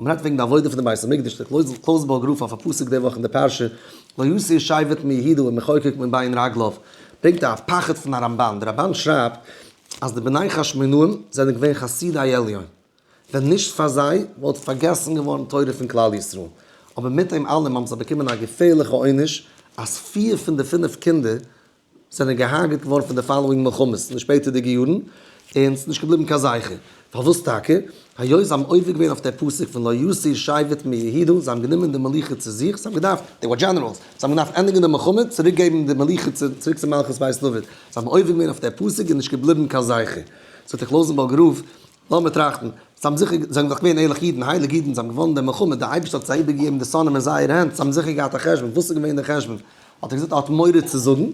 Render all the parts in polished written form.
ווען מ'רעדט וועגן די עבודה פון די בית המקדש, דער קלויזנבורגער רב אויף א פסוק די וואך אין די פרשה, לא יסור שבט מיהודה ומחוקק מבין רגליו, ברענגט א פחד פון א רמבן, דער רמבן שרייבט אז די בני חשמונאים זענען געווען חסידי עליון, ווען נישט פאר זיי וואלט פארגעסן געווארן תורה פון כלל ישראל, אבער מיט דעם אלעם האבן זיי באקומען א געפערליכע עונש אז פיר פון די פינף קינדער זענען געהארגעט געווארן פון די following מלחמות אין די שפעטערדיגע יארן, און ס'איז נישט געבליבן קיין זכר. פארוואס טאקע? היות זיי האבן עובר געווען אויף דער פסוק פון לא יסור שבט מיהודה, זיי האבן גענומען די מלוכה צו זיך, זיי האבן געדארפט, they were generals, זיי האבן געדארפט ענדיגן די מלחמה, צוריק געבן די מלוכה צוריק צו מלכות בית דוד, זיי האבן עובר געווען אויף דער פסוק און נישט געבליבן קיין זכר. זאגט דער קלויזענבורגער רב, לאמיר טראכטן, זיי האבן זיכער, זיי זענען דאך געווען ערליכע אידן, הייליגע אידן, זיי האבן געוואונען די מלחמה, דער אייבערשטער האט זיי איבערגעגעבן די שונאים אין זייערע הענט, זיי האבן זיכער געהאט א חשבון, וואס איז געווען דער חשבון? האט ער געזאגט ער האט מורא צו זאגן,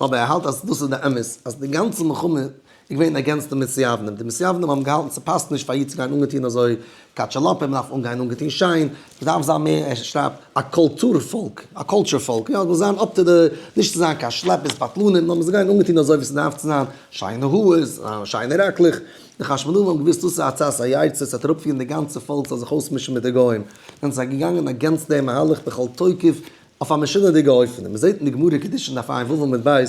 אבער ער האלט אז דאס איז די אמת, אז די גאנצע מלחמה איז געווען against די מתיוונים, די מתיוונים האבן געהאלטן ס'פאסט נישט פאר א איד צו גיין אנגעטון אזוי קאטשעלאפע, מ'דארף אנגיין אנגעטון שיין, מ'דארף זיין מער, ער שרייבט, א קולטור פאלק, א culture פאלק, יא, מ'זאל זיין up to the, נישט צו זיין קיין שלעפערס בטלנים, נאר מ'זאל גיין אנגעטון אזוי ווי ס'דארף צו זיין, שיינע האר, שיינע רעקלעך. די חשמונאים האבן געוואוסט דאס איז עצת היצר, ס'וועט אראפפירן די גאנצע פאלק זאל זיך אויסמישן מיט די גוים, זענען זיי געגאנגען against דעם מהלך בכל תוקף אויף א משונה'דיגע אופן, און מ'זעט אין די גמרא קידושין דף ע"ו עמוד ב',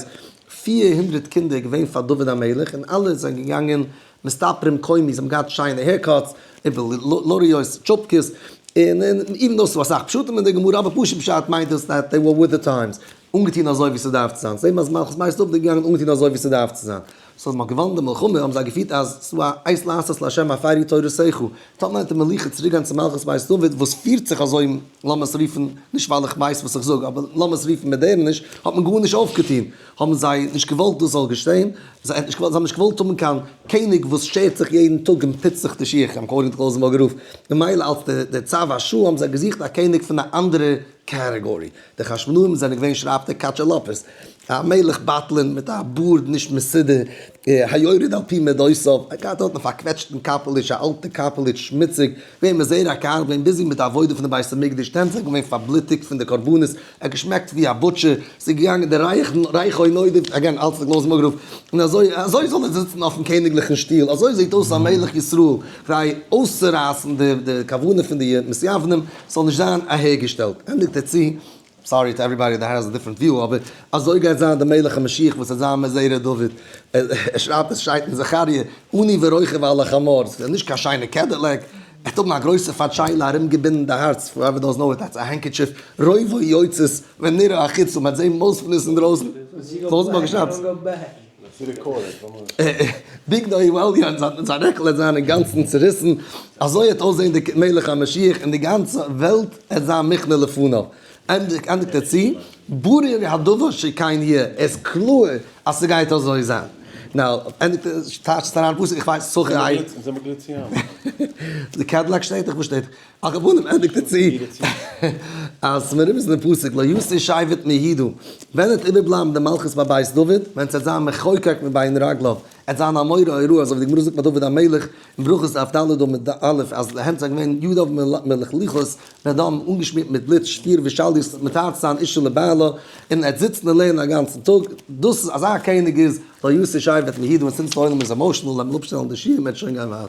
400 קינדער געווען פאר דוד המלך און אלע זענען געגאנגען מסתפרים קומי, זיי האבן געהאט שיינע haircuts, איבער טשופקעס, און even though ס'דא אסאך פשטים אין די גמרא, אבער פשוט פשט מיינט עס that they were with the times, אנגעטון אזוי ווי ס'דארף צו זיין, זעט מען אז מלכות בית דוד איז געגאנגען אנגעטון אזוי ווי ס'דארף צו זיין. so מ'האט געוואנען די מלחמה האבן זיי געפירט אז ס'דא א עת לעשות לה' הפרו תורתך, טאמער וועט די מלוכה צוריק גיין צו מלכות בית דוד וואס פירט זיך אזוי, לאמיר עס רופן, נישט ווייל איך ווייס וואס איך זאג, אבער לאמיר עס רופן מאדערניש, האט מען גארנישט אויפגעטון, האבן זיי נישט געוואלט דאס זאל געשען, זיי האבן נישט געוואלט האבן קיין קעניג וואס שערט זיך יעדן טאג און פוצט זיך די שיך, according to קלויזענבורגער רב, ממילא אלס די צו השעה האבן זיי געזוכט א קעניג פון א אנדערע category. די חשמונאים זענען געווען שרייבט ער קאטשעלאפעס, א מלך בטלן מיט א בארד נישט מסודר, היורד על פי מדותיו, ער האט געהאט דארטן א פארקוועטשטן קאפעליטש, א אלטע קאפעליטש, שמוציג, געווען מזרע הכהנים, געווען busy מיט די עבודה פון די בית המקדש, די הענט זענען געווען פארבלוטיגט פון די קרבנות, ער האט געשמעקט ווי א butcher, ס'איז געגאנגען די ריח ריחו נודף, again אלץ די קלויזענבורגער רב, און אזוי אזוי זאל ער זיצן אויפן קעניגליכן שטוהל, אזוי זעט אויס א מלך ישראל, כדי אויסצורייסן די די כוונה פון די מתיוונים, ס'זאל נישט זיין אהערגעשטעלט. ענדיגט ער צו, sorry to everybody that has a different view, אבער אזוי גייט זיין די מלך המשיח וואס וועט זיין מזרע דוד. ער שרייבט עס שטייט אין זכריה, עני ורוכב על החמור, ס'איז נישט קיין שיינע Cadillac, ער וועט האבן א גרויסע פאטשיילע ארומגעבינדן די הארץ, whoever doesn't know it that's a handkerchief, רובו יוצאות ונראה החוצה, מ'וועט זען מויז אינדרויסן. בגדו יבליע, זיין רעקל וועט זיין אינגאנצן צוריסן, אזוי וועט אויסזען די מלך המשיח און די גאנצע וועלט וועט זיין מוכנע לפניו. ענדיגט ער צו, ברור הדבר שכן יהיה, עס איז קלאר אז ס'גייט אזוי זיין. now, ענדיגט ער, טייטשט אריין פסוק, איך ווייס סוכ ע. די Cadillac שטייט דאך, וואס שטייט? על כל פנים ענדיגט ער צו אז מרומז אין די פסוק לא יסור שבט מיהודה, ווען וועט איבערבלייבן די מלכות ביי בית דוד? ווען ס'וועט זיין מחוקק מבין רגליו, עט זיין א מורה הוראה אזוי ווי די גמרא זאגט ביי דוד המלך אין ברכות דף ד' עמוד א' אז די הענט זענען געווען ידיו מלוכלכות בדם אנגעשמירט מיט בלוט שפיר ושליות מטהר צו זיין אישה לבעלה און עט זיצן און לערנען א גאנצן טאג, דאס איז אזא קעניג איז לא יסור שבט מיהודה און since די עולם איז emotional לאמיר אפשטעלן די שיעור מ'עט שוין גיין ווייטער.